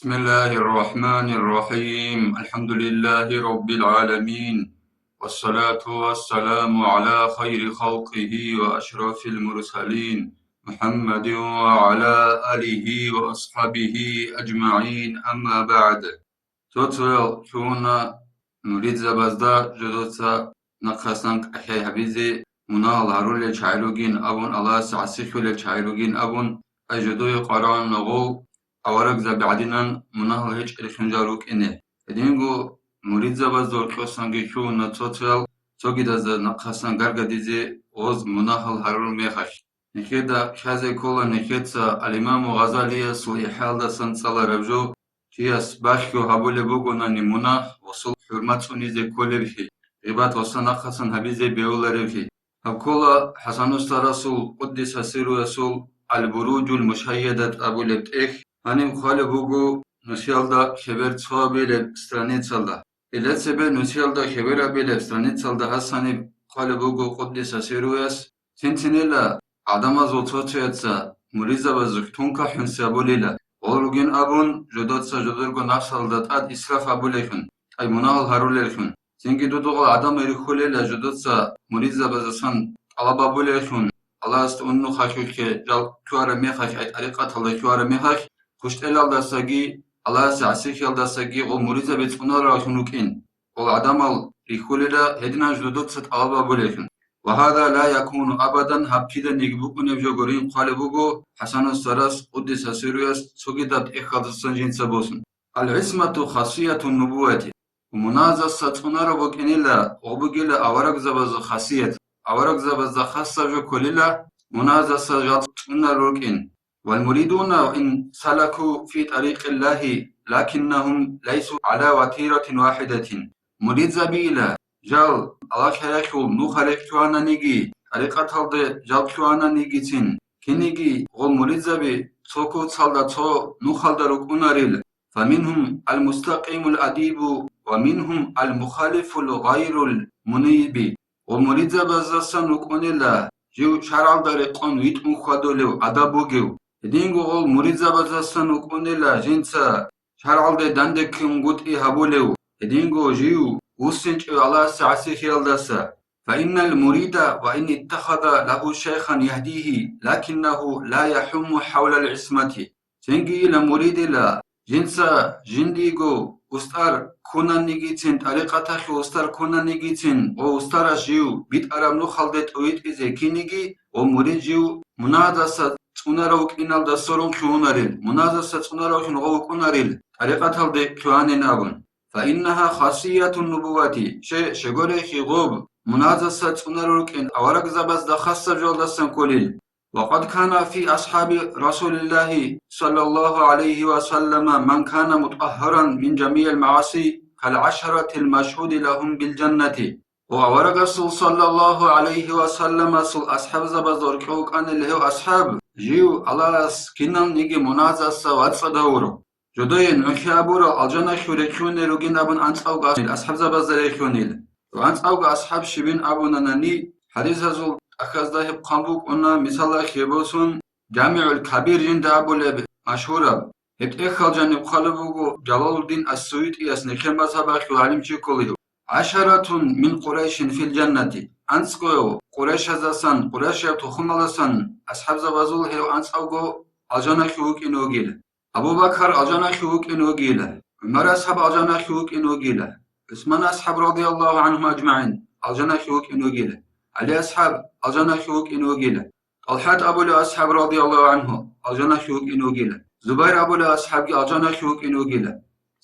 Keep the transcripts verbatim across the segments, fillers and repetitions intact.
بسم الله الرحمن الرحيم. الحمد لله رب العالمين. والصلاة والسلام على خير خلقه وأشرف المرسلين محمد وعلى آله وأصحابه أجمعين. أما بعد. Цо-цоял чуна муридзабазда жодоца нахъасан кӀахӀей гьабизе, мунагьал гьарулел чагӀи ругин абун, Аллагьасе гӀасихьулел чагӀи ругин абун, ай жодое къваригӀуна гъов аварагзаби гӀадинан мунагьал гьечӀеб хунжал рукӀине. Гьединго муридзабазда гьоркьосанги чуна цо-цоял, цогидазда нахъасан гаргадизе гъоз мунагьал гьарураб мехалъ. Нехеда хьазе ккола нехеца ал-Имаму Гъазалиясул ИхӀяалдасан цӀалараб жо: чияс бахьу гьабулеб бугонани мунагь, гъосул хӀурмат цӀунизе кколебги, гъибат гъоса нахъасан гьабизе бегьуларебги. Гьаб ккола ХӀасан устарасул, къуддиса сирруясул, Ал-Буруджул Мушайядат абулеб тӀехь, гьаниб хъвалеб буго нусиялда хебер цоабилеб страницалда. Гьеле цебе нусиялда хеберабилеб страницалда гьасаниб хъвалеб буго къуддиса сирруяс, цин-цинила гӀадамазул цо-цояца муридзабазухъ тункахӀунси абулила, гъол ругин абун, жодоца жодорго нафсалда тӀад исраф абулелъун, тӀай мунагьал гьарулелъун. Цинги дуда гъол гӀадамал рихьулела жодоца муридзабаздасан тӀалаб абулелъун, Аллагьасда уннухъалъухъе жал ккараб мехалъ, ай тӀарикъаталда ккараб мехалъ, хъущтӀелалдасаги, Аллагьасе гӀасихьиялдасаги гъол муридзаби цӀунараллъун рукӀин. Гъол гӀадамал рихьулела гьединан жодоца тӀалаб абулелъун. Ва гьаза ла якуну абадан, гьаб киданиги букӀунеб жо гурин хъвалеб буго ХӀасан устарас, къуддиса сирруяс, цогидаб тӀехьалдасан жинца босун. Ал-гӀисмату хасиятун нубуввати. Мунагьаздаса цӀунараб букӀинила, гъоб бугила аварагзабазул хасият. Аварагзабазда хасаб жо кколила, мунагьаздаса жал цӀунарал рукӀин. Вал муридуна ин салаку фи тӀарикъиллагьи, лакиннагьум лайсу гӀала ватиратин вахӀидатин. Муридзабийила жал Аллагьасул нухалъ лъугьананиги, тӀарикъаталде жал лъугьананигицин, киниги гъол муридзаби цо куцалда, цо нухалда рукӀунарил. Фаминхум ал-мустакъимул адибу ва минхум ал-мухалифул гъайрул муниби. Гъол муридзабаздасан рукӀунела жив шаргӀалда рекъон витӀун хьвадулев, адаб бугев. Гьединго гъол муридзабаздасан рукӀунела жинца шаргӀалде дандеккунгутӀи гьабулев, гьединго жив вуссинчӀев Аллагьасе гӀасихьиялдаса. Фаиннал мурида ва ин иттахаза лагьу шайхан ягьдигьи, лакиннагьу ла яхӀумму хӀавлал гӀисмати. Цинги ила муридила, жинца жиндиего устар ккунанигицин, тӀарикъаталъул устар ккунанигицин, гъо устарас жив битӀараб нухалде тӀовитӀизе киниги, гъо мурид жив мунагьаздаса цӀунарав вукӀиналда сорун лъугьунарил, мунагьаздаса цӀунарав хьун гъо вукӀунарил, тӀарикъаталде лъугьанин абун. Фаиннагьа хасиятун нубуввати, ще, щегорехи гъоб, мунагьаздаса цӀунарав рукӀин аварагзабазда хасаб жолдасан кколил. وقد كان في أصحاب رسول الله صلى الله عليه وسلم من كان مطهرا من جميع المعاصي كالعشرة المشهود لهم بالجنة. Ва аварагасул саллаллагьу гӀалайгьи ва салламасул асхӀабзабазда гьоркьов вукӀанила гьев асхӀаб, жив Аллагьас киналниги мунагьаздаса вацӀцӀадав вуро. Жодое нухӀи абурал алжаналъув рехьунел ругин абун анцӀавго асхӀабзабазда рехьунел. Ва анцӀавго асхӀаб щибин абунанани, хӀадисазул тӀахьазда гьеб хъван букӀуна, мисалалъе босун, ЖамигӀул Кабир жинда абулеб машгьураб. Гьеб тӀехьал жаниб хъвалеб буго Жалалуддин ас-СуютӀияс, нилъер мазгьабалъул гӀалимчи кколев. ГӀашаратун мин Къурайшин фил жаннати. АнцӀго Къурайшаздасан, Къурайшияб тухумалдасан асхӀабзабазул гьев анцӀавго алжаналъув вукӀине вугила. Абу Бакар алжаналъув вукӀине вугила, ГӀумар асхӀаб алжаналъув вукӀине вугила, ГӀусман асхӀаб, радияллагьу гӀанхум ажмагӀин, алжаналъув вукӀине вугила, ГӀали асхӀаб алжаналъув вукӀине вугила, ТӀалхӀат абулев асхӀаб, радияллагьу гӀанху, алжаналъув вукӀине вугила, Зубайр абулев асхӀабги алжаналъув вукӀине вугила,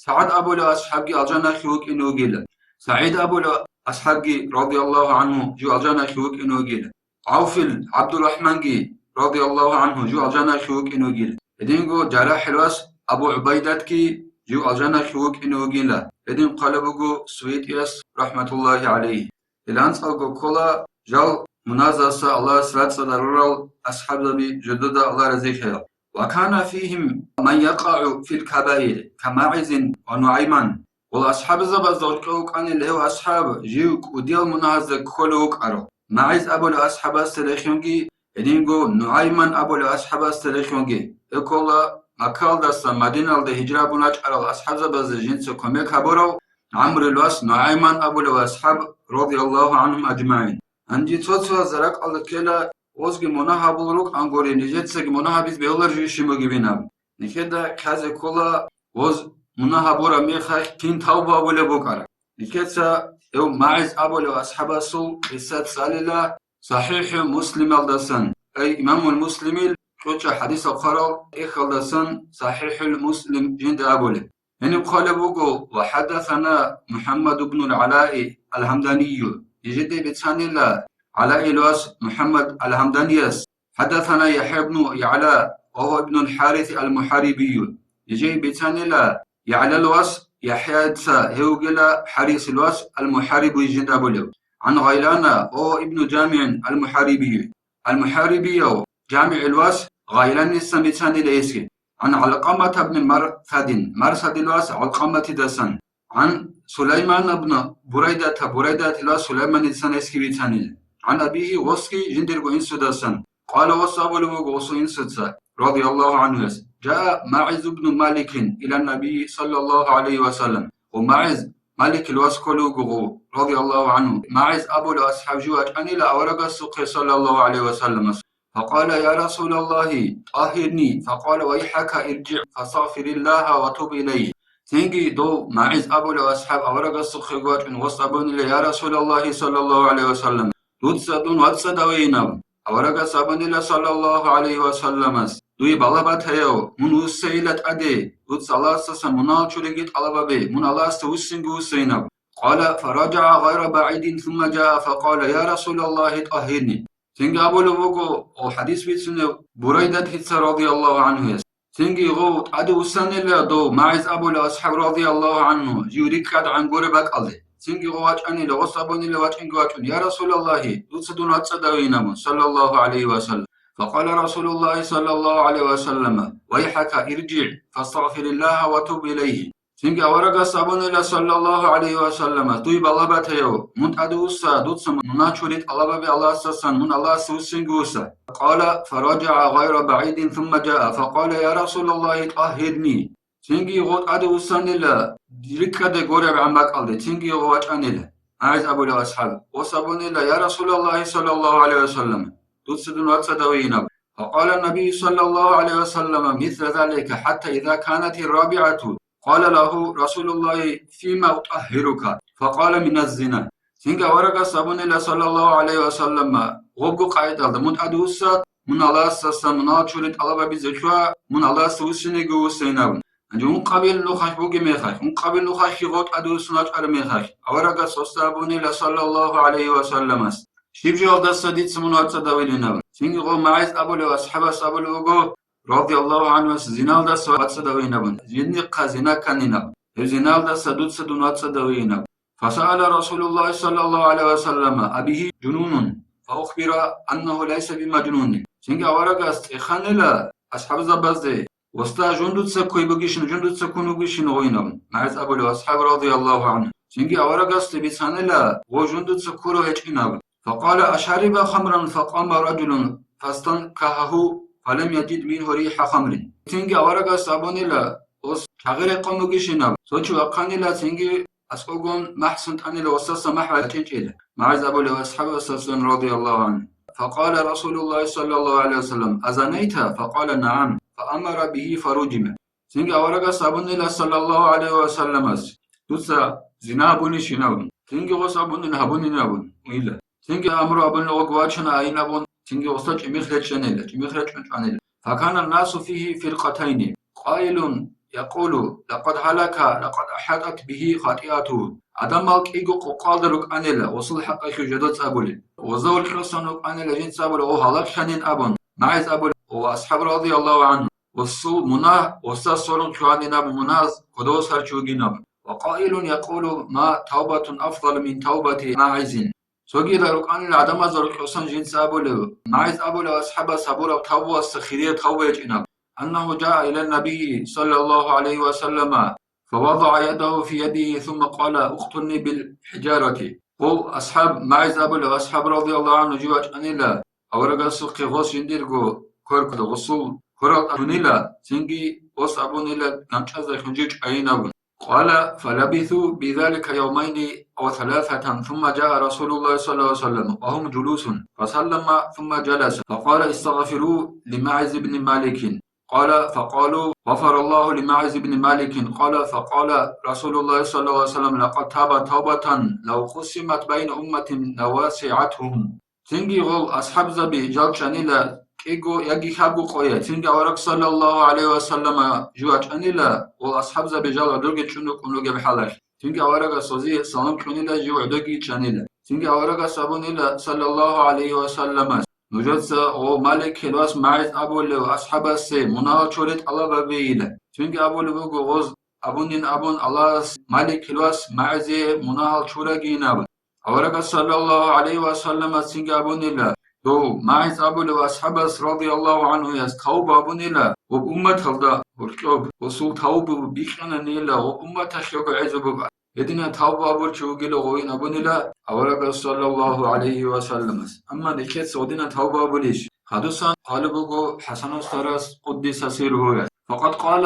СагӀад абулев асхӀабги алжаналъув вукӀине вугила, СагӀид абулев асхӀабги, радияллагьу гӀанху, жив алжаналъув вукӀине вугила. ГӀавфил ГӀабдурахӀманги, радияллагьу гӀанху, жив алжаналъув вукӀине вугила. Гьединго ЖарахӀил вас Абу ГӀубайдатги жив алжаналъув вукӀине вугила. Гьедин хъвалеб буго СуютӀияс, рахӀматуллагьи гӀалайгьи. Гьел анцӀавго ккола жал мунагьаздаса Аллагьас рацӀцӀад гьарурал асхӀабзаби, жодода Аллагь разилъаял. Ва кана фигьим ман якъагӀу фил кабаири, ка МагӀизин ва НугӀайман. Гъол асхӀабзабазда гьоркьов вукӀанила гьев асхӀаб, жив кӀудиял мунагьазда кколев вукӀарав. МагӀиз абулев асхӀабасда рехьунги, гьединго НугӀайман абулев асхӀабасда рехьунги, гьев ккола Маккаялдаса Мадиналде гьижра бун рачӀарал асхӀабзабазде жинца кумек гьабурав ГӀамрил вас НугӀайман абулев асхӀаб, радияллагьу гӀангьум ажмагӀин. Гьанже цо-цояз ракӀалда ккела, гъозги мунагь гьабулел рукӀангури, нижецаги мунагь гьабизе бегьулар жив щиб бугебин аб. Нижеда кказе ккола, гъоз мунагь гьабураб мехалъ кин тавба гьабулеб букӀараб. Нижеца гьев МагӀиз абулев асхӀабасул къисса цӀалила СахӀихӀу Муслималдасан, ай Имамул Муслимил чӀучӀа хӀадисал хъварал тӀехьалдасан СахӀихӀул Муслим жинда абулеб. Гьениб хъвалеб буго: «Ва хӀаддасана МухӀаммад ибнул ГӀалаи ал-Гьамданию», нижеде бицанила ГӀалаил вас МухӀаммад ал-Гьамданияс, «хӀаддасана ЯхӀя ибну ЯгӀла ва гьува ибнул ХӀарис ал-МухӀарибию», нижее бицанила ЯгӀлал вас ЯхӀяца, гьев вугила ХӀарисил вас ал-МухӀарибуй жинда абулев, «гӀан Гъайлана ва гьува ибну ЖамигӀин ал-МухӀарибию», ал-МухӀарибияв ЖамигӀил вас Гъайланисан бицанила гьесги, «гӀан ГӀалкъамата бни Марсадин», Марсадил вас ГӀалкъаматидасан, «гӀан Сулаймана бни Бурайдата», Бурайдатил вас Сулайманидасан гьесги бицанила, «гӀан абигьи», гъосги жиндирго инсудасан. Къала, гъос абулеб буго гъосул инсуца, радияллагьу гӀангьуяс: «Жаа МагӀиз ибну Маликин илан Набий саллаллагьу гӀалайгьи ва саллам». Ва МагӀиз, Маликил вас кколев вуго гъов, радияллагьу гӀангьу, МагӀиз абулев асхӀаб жив вачӀанила аварагасухъе, саллаллагьу гӀалайгьи ва салламас. Факъала: «Я Расулаллагьи, тӀагьирни». Факъала: «ВайхӀака, иржигӀ, фастагъфириллагьа ва туб илайгьи». Цинги дов МагӀиз абулев асхӀаб аварагасухъего вачӀун гъос абунила: «Я Расулаллагьи, саллаллагьу гӀалайгьи ва саллам, дуца дун вацӀцӀадавейин». Аварагас абунила, саллаллагьу гӀалайгьи ва салламас: «Дуе балагь батаяв, мун вуссейила тӀаде, дуца Аллагьасдасан мунагьал чуриги тӀалаб гьабе, мун Аллагьасда вуссинги вуссейин». Къала: «ФаражагӀа гъайра багӀидин, сумма жаа, факъала: Я Расулаллагьи, тӀагьирни». Цинги абулеб буго, о, хӀадис бицунев Бурайдатица, радияллагьу гӀангьуяс. Цинги гъов тӀаде вуссанила дов МагӀиз абулев асхӀаб, радияллагьу гӀангьу, жив рикӀкӀад гӀан гуреб бакӀалде. Цинги гъов вачӀанила, гъос абунила вачӀинги вачӀун: «Я Расулаллагьи, дуца дун вацӀцӀадавейин абун», саллаллагьу гӀалайгьи ва саллам. Факъала Расулуллагьи саллаллагьу гӀалайгьи ва саллама: «ВайхӀака, иржигӀ, фастагъфириллагьа ва туб илайгьи». Цинги аварагас абунила, саллаллагьу гӀалайгьи ва саллама: «Дуе балагь батаяв, мун тӀаде вусса, дуца мунагь чури тӀалаб гьабе Аллагьасдасан, мун Аллагьасда вуссинги вусса». Къала: «ФаражагӀа гъайра багӀидин, сумма жаа, факъала: Я Расулаллагьи, тӀагьирни». Цинги гъов тӀаде вуссанила, рикӀкӀаде гуреб гӀан бакӀалде, цинги гъов вачӀанила. МагӀиз абулев асхӀаб, гъос абунила: «Я Расулаллагьи, саллаллагьу гӀалайгьи ва саллам, дуца дун вацӀцӀадавейин аб». Факъала Набий, саллаллагьу гӀалайгьи ва саллама, мисла залика, хӀатта иза канатир рабигӀату, къала лагьу Расулуллагьи: «Фима утӀагьирука?» Факъала: «Миназ зина». Цинги аварагас абунила, саллаллагьу гӀалайгьи ва саллама, гъобго къагӀидалда: «Мун тӀаде вусса, мун Аллагьасдасан мунагьал чури тӀалаб гьабизе лъугьа, мун Аллагьасда вуссинеги вуссейин абун». Гьанже ункъабил нухалъ бугеб мехалъ, ункъабил нухалъги гъов тӀаде вуссун вачӀараб мехалъ, аварагас гъосда абунила, саллаллагьу гӀалайгьи ва салламас: «Щиб жоялдаса дица мун вацӀцӀадавилин абун?» Цинги гъов МагӀиз абулев асхӀабас абулеб буго, радияллагьу гӀангьуяс, зиналдаса вацӀцӀадавейин абун, жиндихъа зина кканин абун, гьеб зиналдаса дуца дун вацӀцӀадавейин абун. Фасаала Расулуллагьи саллаллагьу гӀалайгьи ва саллама: «Абигьи жунунун?» Фаухбира аннагьу лайса бимажнунин. Цинги аварагас тӀеханила асхӀабзабазде, гъосда жундуца кквей бугищин, жундуца ккун вугищин гъойин абун, МагӀиз абулев асхӀаб, радияллагьу гӀангьу. Цинги аварагасде бицанила гъов жундуца ккурав гьечӀин абун. Факъала: «Ашариба хамран?» Факъама ражулун фастанкагьагьу, фалам яжид мингьу ригьа хамрин. Цинги аварагас абунила, гъос чагъи рекъон бугищин аб. Цо чи вахъанила, цинги аскӀовгун махӀ сунтӀанила, гъосдаса махӀ вачӀинчӀила. МагӀиз абулев асхӀабасдасан, радияллагьу гӀангьу. Факъала Расулуллагьи саллаллагьу гӀалайгьи ва саллам: «Азанайта?» Факъала: «НагӀам». Фаамара бигьи фаружима. Цинги аварагас абунила, саллаллагьу гӀалайгьи ва салламас: «Дуца зина гьабунищин?» абун. Цинги гъос абунила: «Гьабунин», абун, уйла. Цинги амру абунила, гъого вачана айин абун, цинги гъосда чӀимих речӀчӀанила, чӀимих речӀчӀун чӀванила. Факана насу фигьи фиркъатайни, къайилун якъулу: «Лакъад гьалака, лакъад ахӀатӀат бигьи хатӀиатугьу». Гьадамал кӀиго къокъалда рукӀанила, гъосул хӀакъалъулъ жодоца абулел. Гъозда гьоркьосан рукӀанила жинца абулел: «О, гьалаклъанин», абун, МагӀиз абулел: «О, асхӀаб, радияллагьу гӀангьу, гъосул мунагь гъосда сорун лъугьанин», абун, мунагьаз кодов сарчи вугин абун. Ва къайилун якъулу: «Ма тавбатун афдалу мин тавбати МагӀизин». Цогидал рукӀанила гӀадамазда гьоркьосан жинца абулев, МагӀиз абулев асхӀабас гьабураб тавбуялъа хирияб тавба гьечӀин абун. Аннагьу жаа ила Набийи, саллаллагьу гӀалайгьи ва саллама, фавадагӀа ядагьу фи ядигьи, сумма къала: «Укътулни бил хӀижарати». Гъов асхӀаб, МагӀиз абулев асхӀаб, радияллагьу гӀангьу, жив вачӀанила, аварагасухъе гъос жиндирго кверкуда, гъосул хӀурал тӀадунила, цинги ос абунила ганчӀазда хӀунжи чӀайин абун. قال: فلبثوا بذلك يومين أو ثلاثة، ثم جاء رسول الله صلى الله عليه وسلم وهم جلوس، فسلم ثم جلس، فقال: استغفروا لماعز بن مالك. قال: فقالوا: غفر الله لماعز بن مالك. قال: فقال رسول الله صلى الله عليه وسلم: لقد تاب توبة لو قسمت بين أمة لوسعتهم. Цинги гъол асхӀабзаби жал чӀанила кӀиго яги хьабго къоялъ. Цинги авараг саллаллагьу гӀалайгьи ва саллама жив вачӀанила, гъол асхӀабзаби жал гӀодорги чӀун рукӀун ругеб хӀалалъ. Цинги аварагас гъозие салам кьунила, жив гӀодорги чӀанила. Цинги аварагас абунила саллаллагьу гӀалайгьи ва салламас: нужеца гъо Маликил вас МагӀиз абулев асхӀабасе мунагьал чури тӀалаб гьабейила. Цинги абулеб буго гъоз абунин абун Аллагьас Маликил вас МагӀизе мунагьал чурагийин абун. Аварагас саллаллагьу гӀалайгьи ва саллама цинги абунила, дов МагӀиз абулев асхӀабас радияллагьу гӀанхуяс тавба абунила, гъоб умматалда гьоркьоб гъосул тавбу бикьананила, гъоб умматалъего гӀезабуба. Гьедина тавба абурчи вугила гъовин абунила аварагас саллаллагьу гӀалайгьи ва салламас. Амма нилъеца гъодина тавба абулищ? Хадусан хъвалеб буго ХӀасан устарас, къуддиса сирругьу. فقد قال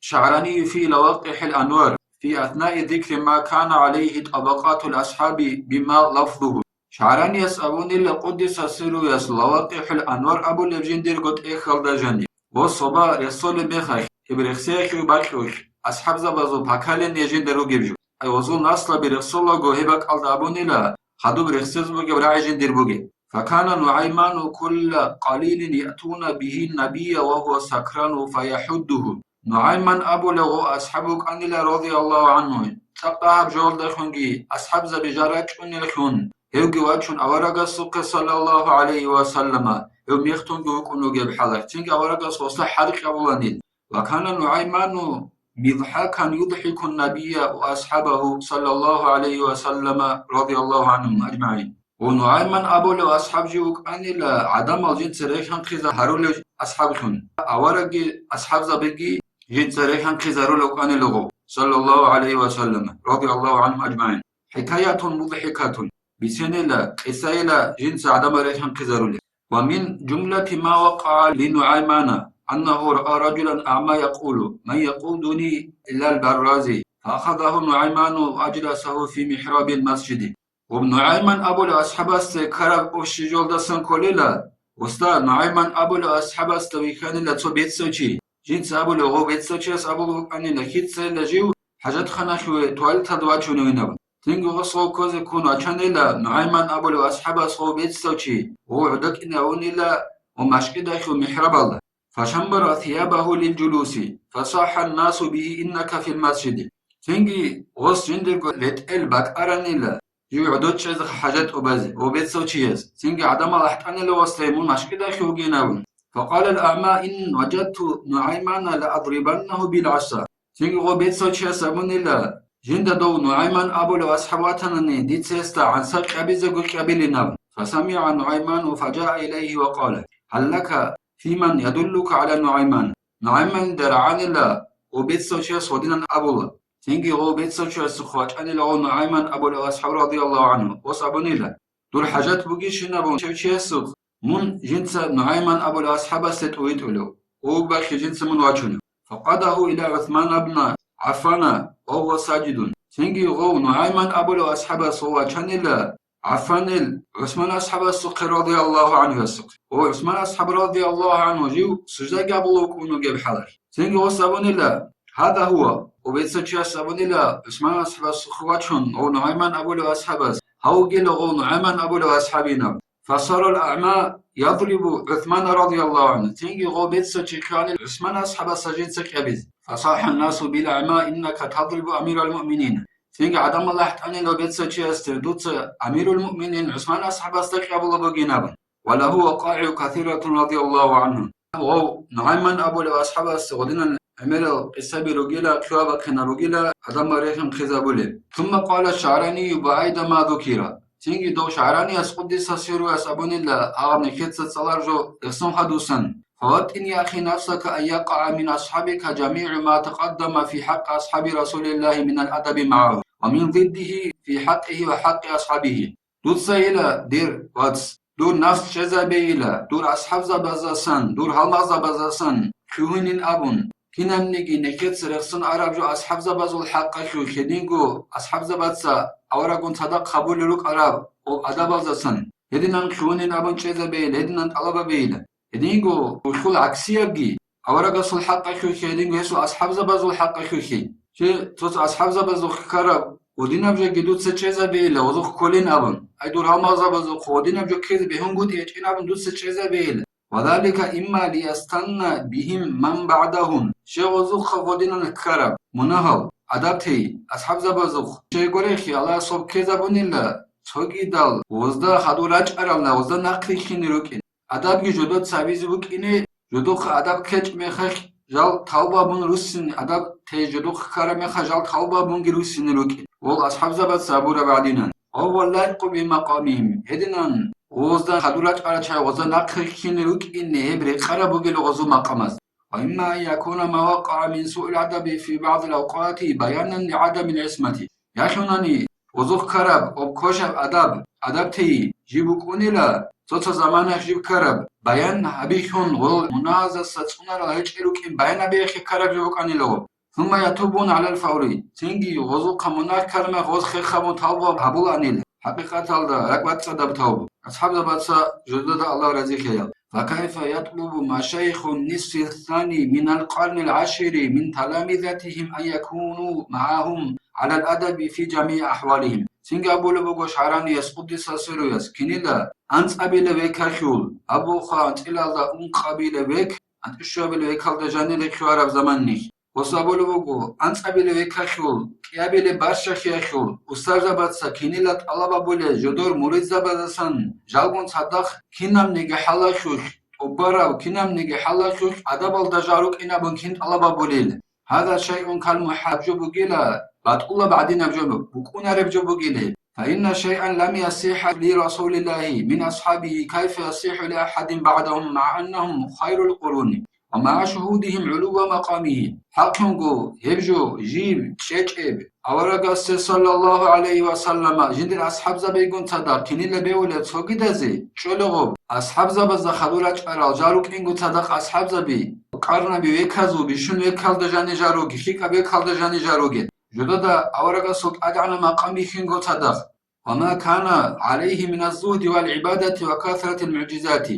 الشعراني في لواقح الأنوار في أثناء ذكر ما كان عليه طبقات الأصحاب بما لفظه. ШагӀранияс абунила, къуддиса сирругьу, Лавакъихьул Анвар абулеб жиндирго тӀехьалда жаниб. Ва соба рехсолеб мехалъ, гьеб рехсеялъул бакьулъ, асхӀабзабазул пакалин жинда ругеб жо. Ай, гъозул наслаби рехсолаго гьеб бакӀалда абунила, хадуб рехсез бугеб рагӀи жиндир бугеб. فكان نعيمان كل قليل يأتون به النبي وهو سكران فيحده. НугӀайман абулев гъо асхӀаб вукӀанила, радияллагьу гӀанху, цӀакъ дагьаб жоялдалъунги асхӀабзаби жал рачӀунеллъун, гьевги вачун аварагасухъе, саллаллагьу гӀалайгьи ва саллама, гьев мехтунги вукӀун вугеб хӀалалъ, цинги аварагас гъосда хӀарикь абуланил. وكان نعيمان مضحكا يضحك النبي وأصحابه صلى الله عليه وسلم رضي الله عنهم أجمعين. Ва НугӀайман абулев асхӀаб жив вукӀанила, гӀадамал жинца релъанхъизарулев асхӀаблъун. Аварагги асхӀабзабиги жинца релъанхъизарулев вукӀанила гъов, саллаллагьу гӀалайгьи ва саллам, радияллагьу гӀанхум аджмагӀин. ХӀикаятун мудхӀикатун, биценила, къисайила жинца гӀадамал релъанхъизарулел. ومن جملة ما وقع لنعيمان أنه رأى رجلا أعمى يقول: من يقودني إلى البراز؟ فأخذه نعيمان وأجلسه في محراب المسجد. Ва НугӀайман абулев асхӀабасде ккараб ощи жолдасан кколела, уста, НугӀайман абулев асхӀабасда вихьанила цо бецав чи. Жинца абулев, гъов бецав чияс абулеб букӀанила, кицайила жив хӀажатханалъуве туалеталда вачуневин абун. Цинги гъос гъов ккозе ккун вачанила, НугӀайман абулев асхӀабас гъов бецав чи, гъов гӀодокӀине авунила ва машкӀидалъув михӀрабалда. فشمر ثيابه للجلوس، فصاح الناس به: إنك في المسجد. Цинги гъос жиндирго ретӀел бакӀаранила, жив гӀодочӀезе хӀажат тӀубазе, ва бецав чияс. Цинги гӀадамал ахӀтӀанила гъосда, мун машкӀидалъув вугин абун. فقال الأعمى: إن وجدت نعيمان لأضربنه بالعصا. Цинги гъо бецав чияс абунила, жинда дов НугӀайман абулев асхӀаб ватанани, дица гьесда гӀанса кьабизего кьабилин абун. فسمع نعيمان فجاء إليه وقال: هل لك في من يدلك على نعيمان؟ НугӀайманде рагӀанила, гъо бецав чияс гъодинан абула. Цинги гъо бецав чиясухъ вачӀанила гъо НугӀайман абулев асхӀаб радияллагьу гӀанху, ос абунила: дур хӀажат бугищин абун чев чиясухъ, мун жинца НугӀайман абулев асхӀабасде тӀувитӀулев, гъо угбахъе жинца мун вачунев. فقاده إلى عثمان بن عفان وهو ساجد. Цинги гъов НугӀайман абулев асхӀабас гъов вачанила, ГӀаффанил ГӀусман асхӀабасухъе радияллагьу гӀанхуясухъе. Ва ГӀусман асхӀаб радияллагьу гӀанху жив суждаги абулев вукӀун вугеб хӀалалъ. Цинги гъос абунила: هذا هو. Ва бецав чияс абунила, ГӀусман асхӀабасухъе вачун, гъов НугӀайман абулев асхӀабас: гьав вугила гъов НугӀайман абулев асхӀабин абун. فصار الأعمى يضرب عثمان رضي الله عنه. Цинги гъов бецав чи кканила ГӀусман асхӀабасда жинца кьабизе. فصاح الناس بالأعمى: إنك تضرب أمير المؤمنين. Цинги гӀадамал ахӀтӀанила бецав чиясде: дуца амирул муъминин ГӀусман асхӀабасда кьабула бугин абун. وله وقائع كثيرة رضي الله عنه. Гъов НугӀайман абулев асхӀабасда гъодинан гӀемерал къисаби ругила, кьуа-бахъина ругила, гӀадамал рехин хъизабулеб. ثم قال الشعراني بعيد ما ذكر. Цинги дов ШагӀранияс, къуддиса сирругьу, абунила, гьаб нилъеца цӀалар жо рехсон хадусан: فوطن يا أخي نفسك أن يقع من أصحابك جميع ما تقدم في حق أصحاب رسول الله من الأدب معه ومن ضده في حقه وحق أصحابه. Дуцайила, дир вац, дур нафс чӀезабейила, дур асхӀабзабаздасан, дур гьалмагъзабаздасан лъугьунин абун, кинабниги нехеца рехсон араб жо асхӀабзабазул хӀакъалъулъ гьединго асхӀабзабаца аварагун цадахъ гьабулел рукӀараб ва адабаздасан. Гьединан лъугьунин абун чӀезабейил, гьединан тӀалабабейил. Гьединго улъул гӀаксиябги, аварагасул хӀакъалъулъ гьединго гьесул асхӀабзабазул хӀакъалъулъ. Чи цо-цо асхӀабзабазухъ ккараб, гъодинаб жоги дуца чӀезабейила, гъозухъ кколин абун. Ай, дур гьалмагъзабазухъ гъодинаб жо ккезе бегьунгутӀи гьечӀин абун дуца чӀезабейила. Ва залика имма лиястанна бигьим ман багӀдагьум. Щай гъозухъа гъодинан ккараб мунагьал, адабтей, асхӀабзабазухъ? Щай гурехъи, Аллагьас гъоб ккезабунила, цогидал гъозда хадур рачӀарална, гъозда нахърилълъине рукӀин. Адабги жодоца гьабизе букӀине, жодухъ адаб ккечӀ мехалъ жал тавбабун руссин, адаб тей жодухъ ккараб мехалъ жал тавбабунги руссине рукӀин. Гъол асхӀабзабаца абураб гӀадинан. Гьаввал лайкъу бимакъамихим. Гьединан, гъозда хадур рачӀарал чагӀи гъозда нахърилълъине рукӀине гьеб рекъараб бугел гъозул макъамаз. Ва имма ан якуна ма вакъагӀа мин суил адаби фи багӀдил авкъати баянан лигӀадамил гӀисмати. Ялъунани, гъозухъ ккараб, об ккошаб адаб, адабтей жиб букӀунила, цо-цо заманаялъ жиб ккараб, баян гьабихьун гъол мунагьаздаса цӀунарал гьечӀел рукӀин баян гьабиялъе ккараб жо букӀанила гъоб. Сумма ятубуна гӀалал фаври, цинги гъозухъа мунагь ккармехалъ гъоз хехабун тавба гьабуланил, хӀакъикъаталда ракӀбацӀцӀадаб тавба. АсхӀабзабаца жодада Аллагь разилъаял. Факайфа ятлубу машайиху нисфи сани минал къарнил гӀашири мин таламизатихим ан якуну магӀагьум гӀалал адаби фи жамигӀи ахӀвалихим. Цинги абулеб буго шагӀранияс, къуддиса сирругьу, кинила анцӀабила векалъул, абуха анцӀилалда ункъабила век, анцӀишуабила векалда жанире лъугьараб заманнилъ. Гъос абулеб буго, анцӀабила векалъул, кӀиабила барщалъиялъул, устарзабаца кинила тӀалаб гьабулел жодор муридзабаздасан жалгун цадахъ кинабниги хӀалалъулъ, тӀубараб кинабниги хӀалалъулъ адабалда жал рукӀин абун кин тӀалаб гьабулел? Гьаза шайъун кал мухӀаб жо бугила, батӀулаб гӀадинаб жо букӀунареб жо бугилеб. Фаинна шайъан лам ясихӀа ли Расулиллагьи мин асхӀабигьи кайфа ясихӀу ли ахӀадин багӀдагьум магӀа аннагьум хайрул къуруни. Ва магӀа шугьудихьим гӀулувва макъамихьи. ХӀакълъунго, гьеб жо жиб, чӀечӀеб, аварагасде, саллаллагьу гӀалайгьи ва саллама, жиндир асхӀабзабигун цадахъ кинила бегьулеб цогидазе чӀолеб гъоб, асхӀабзабазда хадур рачӀарал жал рукӀинго цадахъ асхӀабзаби, къарнаби веказул, бищун векалда жанижал ругел, лъикӀаб векалда жанижал ругел, жодада аварагасул тӀадегӀанаб макъам бихьинго цадахъ. Ва ма кана гӀалайгьи миназ-зугьди вал гӀибадати ва касратил мугӀжизати.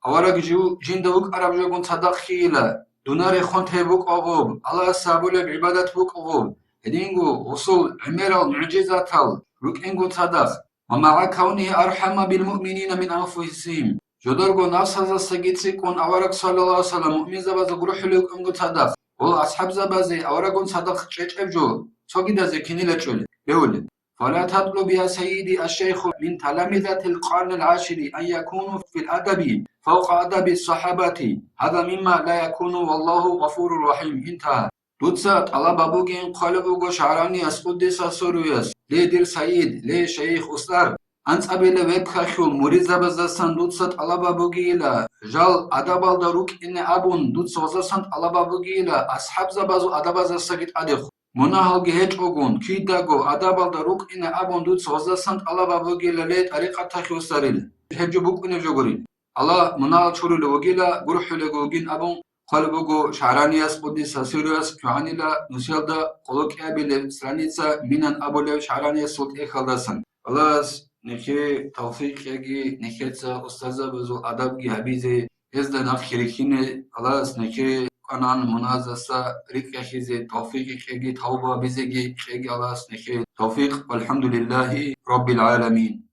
Авараг жив жинда вукӀараб жогун цадахъ хьийила, дунарехун тей букӀа гъоб, Аллагьас гьабулеб гӀибадат букӀа гъоб, гьединго гъосул гӀемерал мугӀжизатал рукӀинго цадахъ, ва магӀа кавнигьи архӀама бил муъминина мин анфусихим, жодарго нафсаздасаги цӀикӀкӀун авараг, саллаллагьу гӀалайгьи ва саллам, муъминзабазда гурхӀулев вукӀинго цадахъ, гъол асхӀабзабазе аварагун цадахъ чӀечӀеб жо цогидазе кинила чӀолеб, бегьулеб. فلا تطلب يا سيدي الشيخ من تلامذة القرن العاشر أن يكونوا في الأدب فوق أدب الصحابة، هذا مما لا يكون والله غفور رحيم. انتهى. Дуца тӀалаб гьабугин хъвалеб буго шагӀранияс, къуддиса сирругьу, ле, дир сайид, ле, шайих, устар, анцӀабила векалъул муридзабаздасан дуца тӀалаб гьабугейила, жал адабалда рукӀине абун, дуца гъоздасан тӀалаб гьабугейила, асхӀабзабазул адабаздасаги тӀадехун. Мунагьалги гьечӀогун, кидаго адабалда рукӀине абун дуца гъоздасан тӀалаб гьабугила, ле, тӀарикъаталъе устарил, гьеб жо букӀунеб жо гурин. Аллагь мунагьал чурулев вугила, гурхӀулего вугин абун хъвалеб буго шагӀранияс, къуддиса сирругьу, кигӀанила нусиялда къоло кӀиабилеб страница, Минан абулеб шагӀраниясул тӀехьалдасан. Аллагьас нехие тавфикъ кьеги, нехеца устарзабазул адабги гьабизе, гьезда нахъе рихьине. Аллагьас нехие кӀанан мунагьаздаса рикӀкӀалъизе тавфикъ кьеги, тавба гьабизеги кьеги Аллагьас нехие тавфикъ. Валхамдулиллагьи раббил гӀаламин.